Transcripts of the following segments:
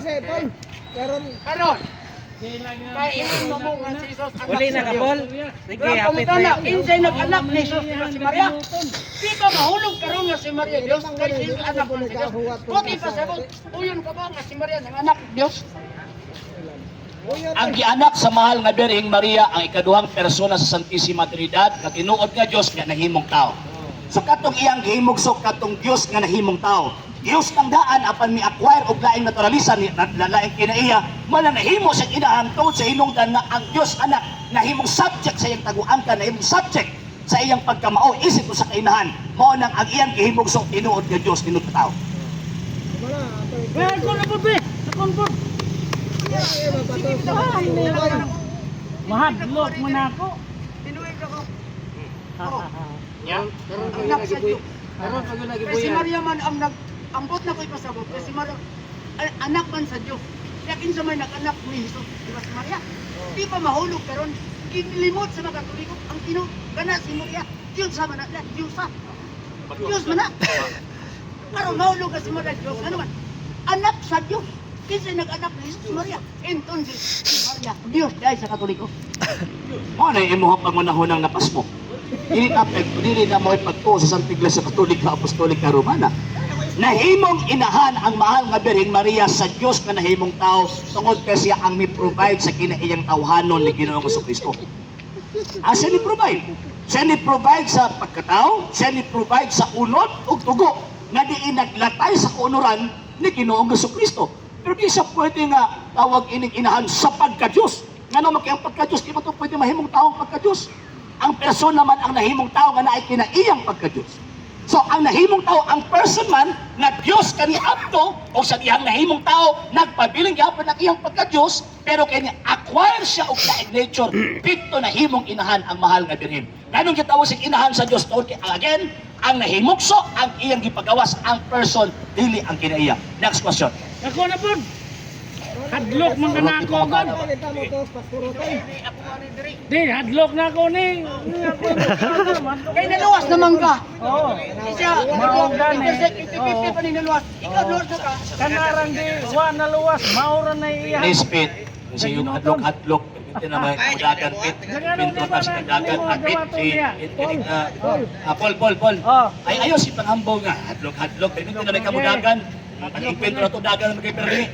Paul. Karon Karon, kay ingon mo nga si Jesus anak Uli na sa ka, Dios. Paul. Sige, Pero hapit pangutana, na. kinsay nag-anak ni Jesus, di ba si Maria? Di ba mahulog karon nga si Maria Dios kay si Jesus anak man sa Dios? Buti pa sa uyon ka ba nga si Maria nang anak Dios? Ang gianak sa mahal nga Birheng Maria ang ikaduhang persona sa Santissima Trinidad nga tinuod nga Dios nga nahimong tao. So katong iyang gihimugso, katong Dios nga nahimong tao. Dios kang daan apan mi-acquire og laing naturalisa ni laing kinaiya man na nahimo sa inahan tungod sa hinungdan nga ang Dios anak nahimong subject sa iyang taguangkan, nahimong subject sa iyang pagkamao isip sa kainahan, mao nang ang iyang gihimugso tinuod nga Dios, tinuod nga tao. Wala ato. Eh, ako na po, be. Ako po. Mahadlok man ako. Tinuig ako. Yeah. Anak sa Dios. Kay si Maria man ang nag ambot na ko ipasabot kay si Maria anak man sa Dios. Kaya kinsa may nag-anak ni Jesus, di ba si Maria? Di ba mahulog karon gilimot sa mga Katoliko ang tinuod kana si Maria. Dios sa man na, Dios sa. Dios man na. Karon mahulog ka si Maria Dios ano man? Anak sa Dios. Kinsa nag-anak ni Jesus, Maria? Entonces si Maria Dios dahil sa Katoliko. Mao na imong pangunahunang napasmo. Dili ka dili na mo ipagtuo sa Santa Iglesia Katolika Apostolika Romana. Nahimong inahan ang mahal nga Birheng Maria sa Dios nga nahimong tao tungod kay siya ang mi-provide sa kinaiyang tawhanon ni Ginoong Kristo. Ah, siya ni provide. Siya ni provide sa pagkatao, siya ni provide sa unod ug tugo nga diin naglatay sa kaunuran ni Ginoong Kristo. Pero di siya pwede nga tawag ining inahan sa pagka-Diyos. Ngano man kay ang pagka-Diyos, di ba ito pwede mahimong taong pagka-Diyos? Ang persona man ang nahimong tao nga naay kinaiyang pagka-Diyos. So ang nahimong tao, ang person man nga Dios kaniadto o sa dihang nahimong tao nagpabiling gyapon ang iyang pagka-Dios, pero kay ni acquire siya og laing nature didto nahimong inahan ang mahal nga Birhen. Nganong gitawag sig inahan sa Dios? Tungod kay again ang nahimugso ang iyang gipagawas ang person, dili ang kinaiya. Next question. Ako na po. Hadlok man ka na ako, God. Kita mo to pasturotoy. Di, hadlok na ako ni. Kay naluwas naman ka. Oo. Siya, Mao gani. intersect 50-50 pa ni naluwas. Ikaw luwas na ka. Kanarang di, wa na luwas, maura na iya. Please, Pete. Kasi yung hadlok-hadlok, ito naman, dagan, Pete. Pinto tas dagan, Pete. Si, Paul, Paul, Paul. Oh. Ay, ayaw si panghambog nga. Hadlok-hadlok. Pero hindi naman kamudagan. Pag-ipinto na to, dagan naman kay Perli.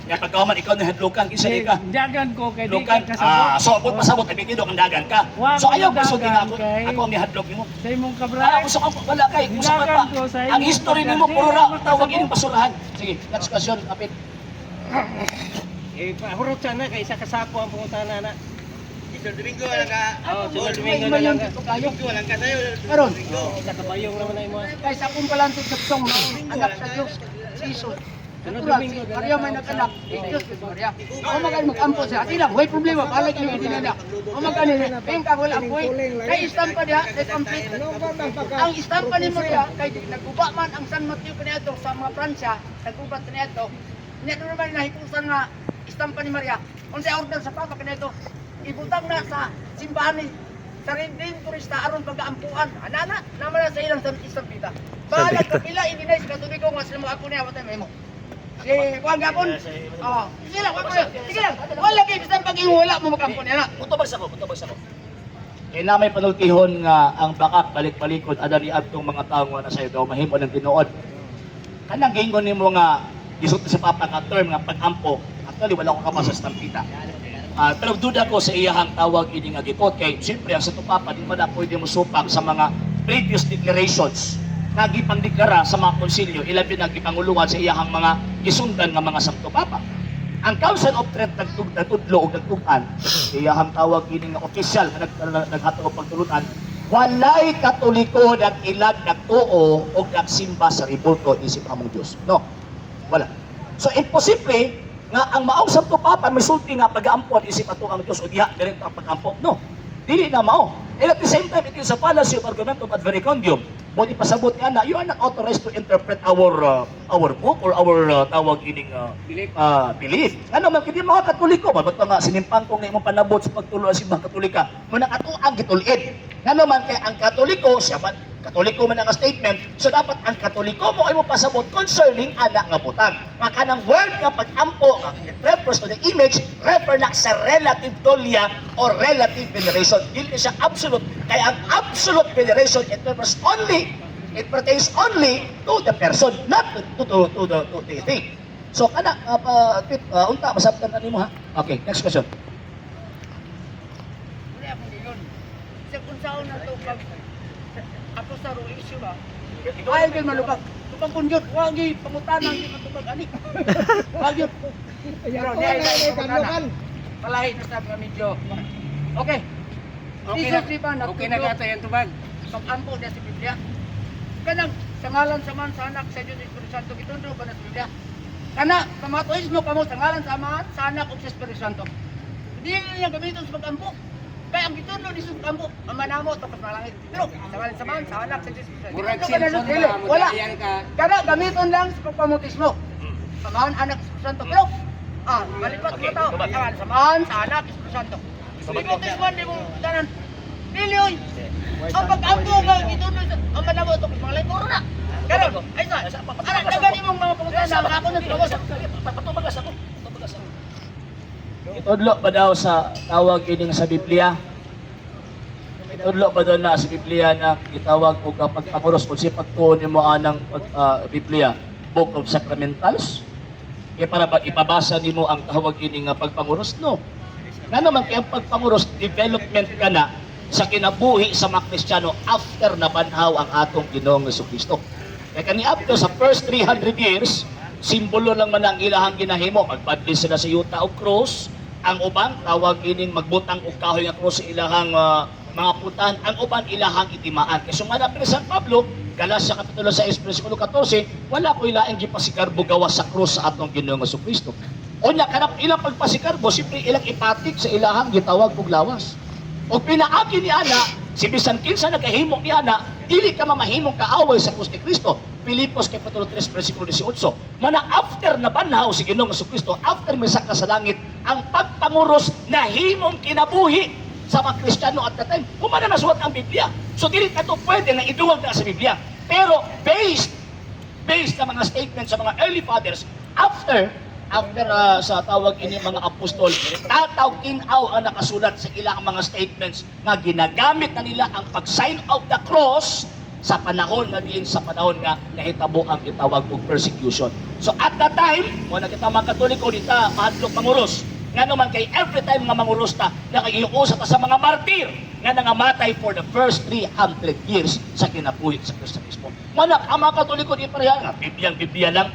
Kaya pagkahuman, ikaw na hadlokan, kinsa di ka. Dagan ko kay di Hadlokan. ka kasabot. Ah, so, abot pasabot, ay bitido ang dagan ka. Wa So, ko ayaw pa dagan nga ako, kay- ako ang nihadlok nimo. Sa imong Ah, kabray. gusto ko, wala kay, usapan pa. Dagan ko sa Ang imong history nimo, pagka- puro ra, Di, tawag makasabot. ining basurahan. Sige, next question, kapit. Eh, pahurot sana kay isa kasako ang pangutana na. Isang Domingo lang ka. Oh, sunod May Domingo na imayon lang ka. dito kayo. Domingo lang ka sa'yo. Karon, Isa kabayong naman na imo. kay sa akong palantog sa psong, no, anak sa Diyos, si Jesus. Sunod Natural, si Domingo, Maria may nag-anak, si Diyos si Maria. Ako magani mag-ampo siya. Sige lang, way problema, balag yung hindi nila. Ako magani, ping ka wala ampoy. Kay istampa diha, kay complete. Ang istampa ni Maria, kay naguba man ang San Mateo kaniadto sa mga Pransya, nagubat kaniadto. Nya doon naman nahipusan nga istampa ni Maria. Unsay order sa Papa kaniadto, ibutang na sa simbahan ni sa Redemptorista aron pagaampuan. Ana na, naman na sa ilang sa istampita. Bahala kapila i-deny sa Katoliko nga sila mga ako niya watay mahimo. Si kuan gapon. Oh, sige lang, wala sige lang. Wala kay bisan pag wala mo makampo niya na. Mutubag sa ko, mutubag sa ko. Kay na may panultihon nga ang bakak balik-balikod adani adtong mga tawo nga nasa daw mahimo ng tinuod. Kanang giingon nimo nga gisulti sa Papa nga term nga pag-ampo, actually wala ko kabasa sa stampita. Ah, pero duda ko sa iyahang tawag ini nga gikot kay siyempre ang Santo Papa di man na pwede mo supak sa mga previous declarations nga gipangdeklara sa mga konsilyo, ilabi na gipanguluhan sa iyahang mga gisundan nga mga Santo Papa. Ang Council of Trent nagtudlo og nagtug-an, iyahang tawag ini nga official nga naghatag og pagtulunan, walay Katoliko nag-ilag nagtuo og nagsimba sa rebulto isip among Dios. No. Wala. So imposible nga ang maong Santo Papa misulti nga pag-ampon isip ato ang Dios o diha direkto ang pag-ampo. No. Dili na mao. And at the same time, it is a fallacy of argumentum ad verecundiam. Mo ipasabot niya na you are not authorized to interpret our book or our tawag ining Belief. Belief. Ano man kini mga Katoliko, ba't pa nga sinimpang kong imong panabot sa pagtulo sa mga Katolika, mo nang ato ang gitulid. Ngano man kay ang Katoliko siya man Katoliko man ang statement, so dapat ang Katoliko mo ay mo pasabot concerning ana nga butang. Nga kanang word nga pag-ampo, nga it refers to the image, refer na sa relative dulia or relative veneration. Dili siya absolute. Kaya ang absolute veneration, it pertains only to the person, not to the thing. So kana unta masabtan na nimo ha. Okay, next question. Wala akong giingon. Sa kung saan na to pag ako sa ro issue ba. Ay gyud malubag. Tubag kun gyud, wa gyud pangutana gyud matubag ani. Wa gyud. Ayan Pero ko di ay na lahi may pangutana. kanlukan. Palahi na sa mga medyo. Okay. Okay Jesus na, di ba okay na nagtudlo kata yan tubag. pag-ampo na sa Biblia? Kanang sa ngalan sa man sa anak sa Diyos Espiritu Santo gitudlo ba na sa Biblia? Kana pamatuis mo kamo sa ngalan sa Amahan, sa Anak ug sa Espiritu Santo. Hindi niya gamiton sa pag-ampo. Kaya ang gitudlo ni sa pag-ampo, Ama namo tapos malangit. Pero sa ngalan sa Amahan, sa Anak sa Diyos Espiritu Santo. Murag Gitudlo ba na sa Simpson Dili? ba, Wala. mudayan ka. Kana gamiton lang sa pagpamutismo. Amahan, Anak, Espiritu Santo. Pero malipat Okay, mo tao. tubag. Sa ngalan sa Amahan, sa Anak, Espiritu Santo. Tubag. Bautismo di mo tanan. Dili oy. Ang pag-ampo nga gitudlo sa Ama namo tapos mga langit na. Karon, ay sa. Ana daghan imong mga pangutana ako nang gawas. Patubagas ako. Patubagas ako. Itudlo ba daw sa tawag ining sa Biblia? Itudlo ba daw na sa Biblia na gitawag og pagpanguros kung si pagtuon nimo anang Biblia, Book of Sacramentals? Kaya para ba ipabasa nimo ang tawag ini nga pagpanguros? No. Nga naman kaya ang pagpanguros, development ka na sa kinabuhi sa mga Kristiyano after na banhaw ang atong Ginoong Kristo. Kaya kani after sa first 300 years, simbolo lang man ang ilahang ginahimo. Magbadli sila sa yuta o cross, ang uban tawag ining magbutang og kahoy nga cross sa ilahang mga putan, ang uban ilahang itimaan. Kay sumala pa ni San Pablo, Galacia Kapitulo 6, versikulo 14, wala ko ilaing gipasikarbo gawas sa cross sa atong Ginoong Kristo. Unya kanap ilang pagpasikarbo, siyempre ilang ipatik sa ilahang gitawag og lawas. O pinaagi ni ana, si bisan kinsa nagahimo ni ana, dili ka mamahimong kaaway sa krus ni Kristo. Pilipos Kapitulo 3, versikulo 18. Mana after na banhaw si Ginoong Kristo, after misaka sa langit, ang pagpanguros nahimong kinabuhi sa mga Kristiyano at that time. Kumana nasuwat ang Biblia. So dili na to pwede na iduwag na sa Biblia. Pero based based sa mga statements sa mga early fathers after after sa tawag ini mga apostol, tataw kinaw ang nakasulat sa ilang mga statements nga ginagamit na nila ang pag-sign of the cross sa panahon na diin sa panahon nga nahitabo ang gitawag og persecution. So at that time, mo na kita mga Katoliko dita mahadlok manguros. Nga naman kay every time nga manguros ta, nakagiusa ta sa mga martir nga nangamatay for the first 300 years sa kinabuhi sa Kristiyanismo. Manak, ang mga Katoliko di pareha nga, Biblia, Biblia lang.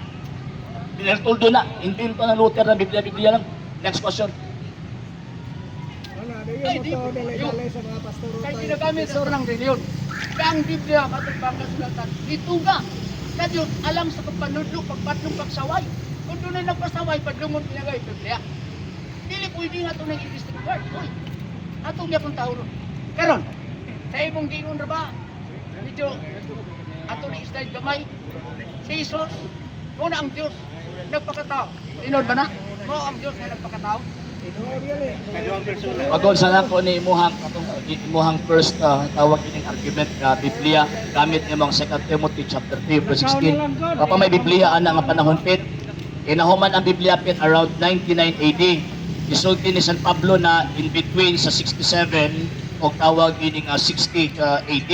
Binaltuldo na, invento na Luther na Biblia, Biblia lang. Next question. Wala, di Ay, yun di mo to dali-dali sa mga pastor. Kay ginagamit sa ng reliyon. Kaya ang Biblia katong pangkasulatan gituga sa Dios alang sa pagpanudlo, pagpatlong, pagsaway. Kung dunay nagpasaway, padlungon pinagay Biblia. Dili pwede nga itong nang i-disregard. Uy, atong niya kung tauro. Karon, sa imong giingon ra ba? Medyo ato ni slide gamay. Si Jesus, mo na ang Dios nagpakatao. Tinuod ba na? Mo ang Dios nga nagpakatao. Tinuod yun eh. Kaduang persona. Pagol sa nako ni imuhang katong imuhang first tawag ining argument nga Biblia gamit nimong 2 Timothy chapter 3 verse 16. Papa may Biblia ana nga panahon pit. Kinahuman ang Biblia pit around 99 AD. Gisulti ni San Pablo na in between sa 67 og tawag ini nga 60 AD.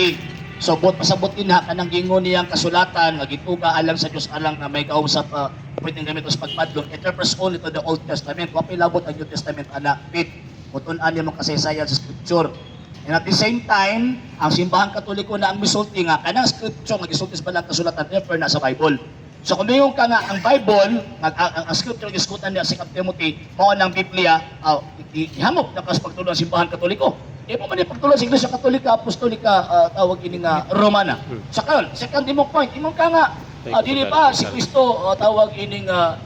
So bot pasabot din ha kanang gingon niyang kasulatan nga gituga alang sa Dios alang nga may kaum sa pwedeng gamit sa pagpadlong. It refers only to the Old Testament. Wa labot ang New Testament ana pit. Mutun-an nimo kasaysayan sa scripture. And at the same time, ang simbahang Katoliko na ang misulti nga kanang scripture nga gisulti sa balang kasulatan refer na sa Bible. So kung mayroon ka nga ang Bible, ang scripture nga gisgutan niya sa 2 Timothy, mao nang Biblia, ihamok na kas pagtulong ang simbahan Katoliko. Di mo man ipagtulong sa Iglesia Katolika, Apostolika, tawag ini nga Romana. Sa karon, second imong point, imong ka nga dili pa si Kristo tawag ini nga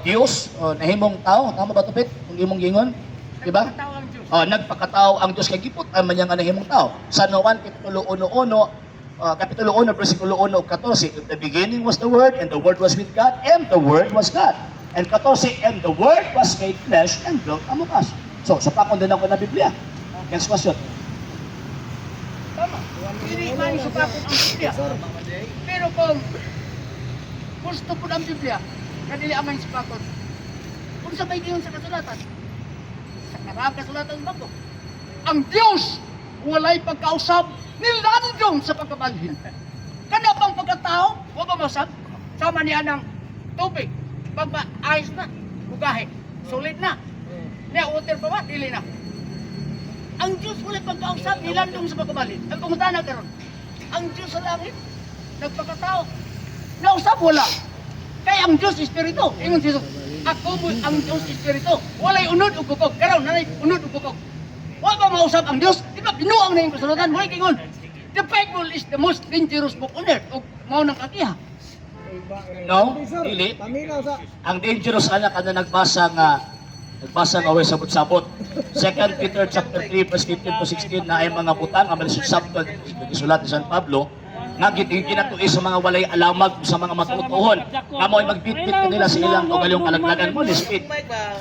Dios, nahimong tao, tama ba tupit? Kung imong gingon, di ba? Nagpakatao ang Dios. Oh, nagpakatao ang Diyos kay gipot ang man nga nahimong tao. Sa Juan kapitulo 1:1, kapitulo 1 bersikulo 1 ug 14, "In the beginning was the Word, and the Word was with God, and the Word was God." And 14, "And the Word was made flesh and dwelt among us." So, sa pakon din ako na Biblia. Next question. Tama. Tama. Dili man supakon ang Biblia. Pero kung gusto po ang Biblia, na dili amay supakon. Unsa may giyon sa kasulatan? Sa karang kasulatan ba ko? Ang Diyos walay pagkausab nilandong sa pagkabalhin. Kana bang pagkatao, wa ba mausab? Sama niya ng tubig. Pag ba, ayos na, ugahe, sulit na. Niya, water pa ba? Dili na. Ang Diyos walay pagkausab, nilandong sa pagkabalhin. Ang pangutana karon, ang Diyos sa langit, nagpakatao. Nausab wala. Kay ang Diyos espiritu. Ingon si Jesus, ako mo ang Diyos espiritu. Walay unod ug kukog. Karon nanay unod ug kukog. Wa ba mausab ang Diyos? Di ba binuang na yung kasulatan? Walay kingon. The Bible is the most dangerous book on earth. Ug mao nang kakiha. No, dili. Paminaw sa Ang dangerous ana kada nagbasa nga way sabot-sabot. 2 Peter chapter 3 verse 15 to 16 na ay mga butang nga malisod-sabton gisulat ni San Pablo nga ginatuis sa mga walay alamag sa mga matutuhon nga mo'y magbitbit kanila sa ilang kaugalingong kalaglagan mo ni.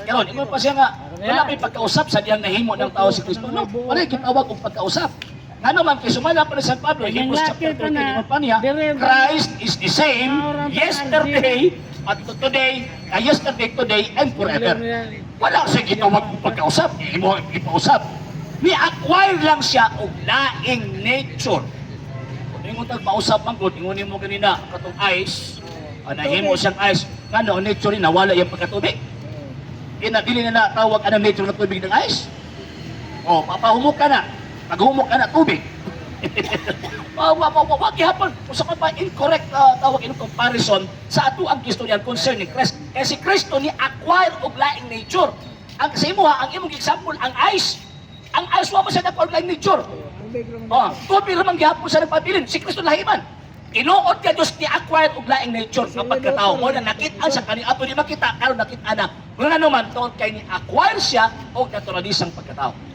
Karon ingon pa siya nga wala may pagkausap sa diyang nahimo ng tao si Kristo. No, wala gitawag og pagkausap. Ngano man kay sumala pa ni San Pablo, Hebrews chapter 13, ingon pa niya, Christ is the same yesterday at today, yesterday, today, and forever. Wala siya gitawag og pagkausap, imo ipausap. Ni-acquire lang siya og laing nature. Kung ingon tag pausap man gud, ingon nimo ganina katong ice, nahimo siyang ice, ngano ang nature ni nawala iyang pagkatubig. Ina dili na natawag anang nature ng tubig ng ice. Oh, papahumok ka na. Paghumok ka na tubig. Wa wa wa wa gihapon usa ka pa incorrect tawag in comparison sa ato ang istorya concerning Christ. Kay si Kristo ni acquire og laing nature. Ang sa imo ha, ang imong example ang ice. Ang ice wa mo siya nag laing nature. Tubig ra man. Oh, tubig ra man gihapon sa nagpabilin. Si Kristo lahi man. Tinuod ka Dios ni acquired og laing nature nga pagkatao mo na nakit-an sa kani ato ni makita karon nakit-an na. Nga naman tungod kay ni acquire siya og naturalisang pagkatao.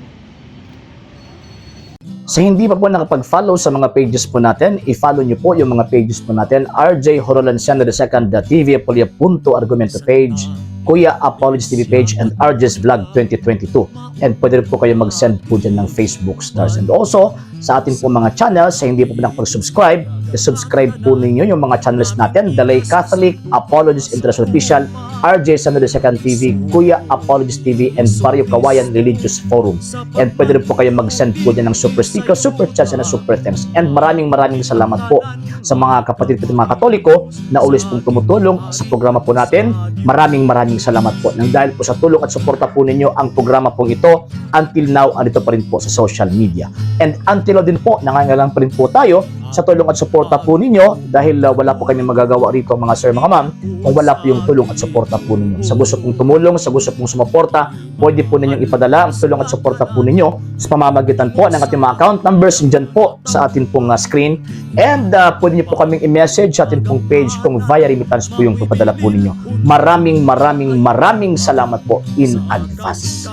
Sa hindi pa po nakapag-follow sa mga pages po natin, i-follow nyo po yung mga pages po natin. RJ Horolanciano II, TV Apolia Punto Argumento page, Kuya Apologies TV page, and RJ's Vlog 2022. And pwede rin po kayo mag-send po dyan ng Facebook stars. And also, sa ating po mga channels, sa hindi po nakapag-subscribe, i-subscribe po ninyo yung mga channels natin. Dalay Catholic, Apologies International Official, RJ Sano II TV, Kuya Apologies TV, and Barrio Kawayan Religious Forum. And pwede rin po kayo mag-send po dyan ng super sticker, super chats, and super thanks. And maraming maraming salamat po sa mga kapatid ko mga Katoliko na always pong tumutulong sa programa po natin. Maraming maraming salamat po. Nang dahil po sa tulong at suporta po ninyo ang programa pong ito, until now, andito pa rin po sa social media. And until now din po, nangangailangan pa rin po tayo sa tulong at suporta po ninyo dahil wala po kami magagawa rito, mga sir, mga ma'am, kung wala po yung tulong at suporta po ninyo. Sa gusto pong tumulong, sa gusto pong sumuporta, pwede po ninyong ipadala ang tulong at suporta po ninyo sa pamamagitan po ng ating mga account numbers dyan po sa ating pong screen. And pwede niyo po kaming i-message sa ating pong page kung via remittance po yung papadala po ninyo. Maraming maraming maraming salamat po in advance.